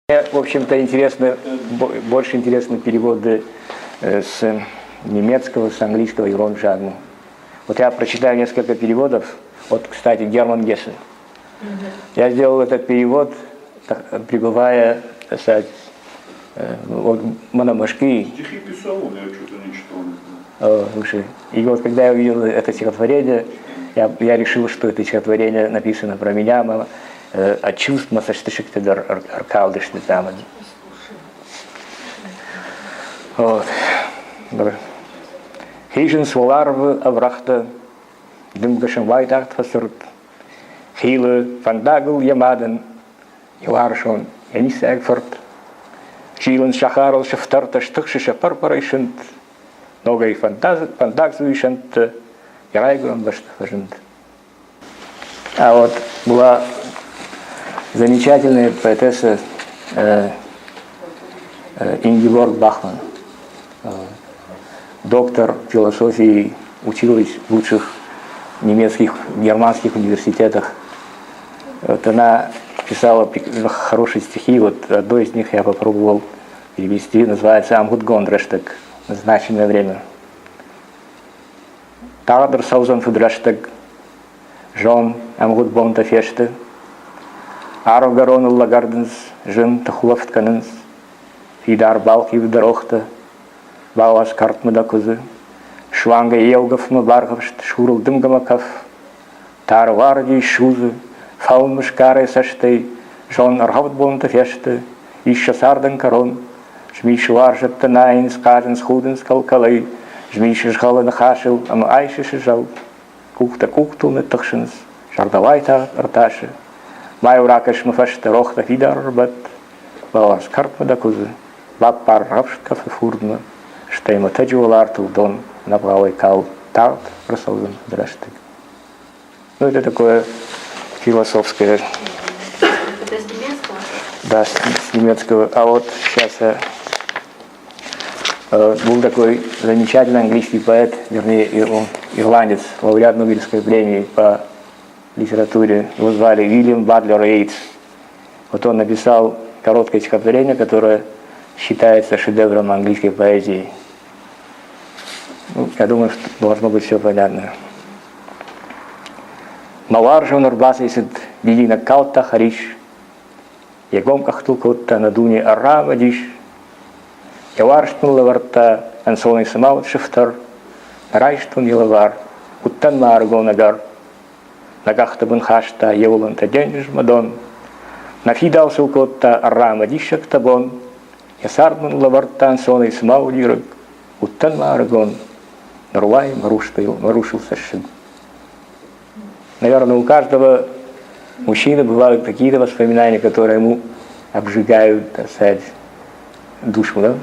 В общем-то, интересно, больше интересны переводы с немецкого, с английского Ирон Жадну. Вот я прочитаю несколько переводов. Вот, кстати, Герман Гессе. Я сделал этот перевод, пребывая, так сказать, вот, Мономашки. Стихи писал он, я что-то не читал. Не знаю. О, слушай, и вот когда я увидел это стихотворение, я решил, что это стихотворение написано про меня, мама, от чувств там. Вот. Хизынц уӕларвы ӕврӕгътӕ, дымгӕ сӕм уайтагъд фӕцырд. Хилы фӕндагыл йӕ мадӕн, йӕ уарзон, йӕ ницӕйаг фырт. Зилынц сахарыл сыфтӕртӕ, стыхсы сӕ пӕр-пӕрӕй сынт. Ногӕй фӕндагдзуйы сӕнтты йӕ райгуырӕн бӕсты фӕзынд. А вот была замечательная поэтесса Ингеборг Бахман, доктор философии, училась в лучших немецких, германских университетах. Вот она писала хорошие стихи, вот одно из них я попробовал перевести, называется «Ӕмгъуыдгонд рӕстӕг», назначенное время. Тагъд ӕрцӕудзӕн фыдрӕстӕг, зон, ӕмгъуыд бонтӕ фесты. Арвгӕроныл лӕгӕрдынц, зын тыхулӕфт кӕнынц. Фидар балхъивд рохтӕ, бауадз кӕртмӕ дӕ куыдзы. Суангӕй еугӕфмӕ баргъӕвст сурыл дымгӕмӕ кӕф. Тар уарди судзы, фӕлмы сгарӕ цӕстӕй, зон ӕргъӕвд бонтӕ фесты, ис сӕ цардӕн кӕрон. Змисы уарзӕттӕ найынц, хъазынц, худынц кӕл-кӕлӕй, змисы згъӕлы ныхасыл ӕмӕ айсысы зӕл. Къухтӕ къухтыл ныттыхсынц, зӕрдӕ уайтагъд ӕртасы. Ма-иу ракӕс мӕ фӕстӕ рохтӕ фидар ӕрбадт, бауарз кӕртмӕ дӕ куыдзы, баппар рӕвст кӕфы фурдмӕ, стӕй мӕтӕджы уӕлартыл дон ӕнӕвгъауӕй кал, тагъд ӕрцӕудзӕн фыдрӕстӕг. Ну, это такое философское. Это с немецкого? Да, с немецкого. А вот сейчас я был такой замечательный английский поэт, вернее, он ирландец, лауреат Нобелевской премии по литературе. Его звали Уильям Батлер Йейтс. Вот он написал короткое стихотворение, которое считается шедевром английской поэзии. Ну, я думаю, что должно быть все понятно. Мӕ уарзон ӕрбацӕйцыд дидинӕг калдта хӕрис, йӕ гом къӕхтыл кодта нӕ дуне ӕрра ӕмӕ дис. Йӕ уарзт мын лӕвӕрдта ӕнцонӕй цыма уыд сыфтӕр, нӕ райстон йӕ лӕвар, уыдтӕн ма ӕрыгон ӕгӕр. Нӕ къӕхты бын хаста йӕ уылӕнтӕ денджызмӕ дон, нӕ фидауцыл кодта ӕрра ӕмӕ диссӕгтӕ бон. Йӕ цард мын лӕвӕрдта ӕнцонӕй цыма уыди рыг, уыдтӕн ма ӕрыгон, ныр уайы мӕ рустыл, мӕ русыл цӕссыг. Наверное, у каждого мужчины бывают какие-то воспоминания, которые ему обжигают, так сказать, душу, да?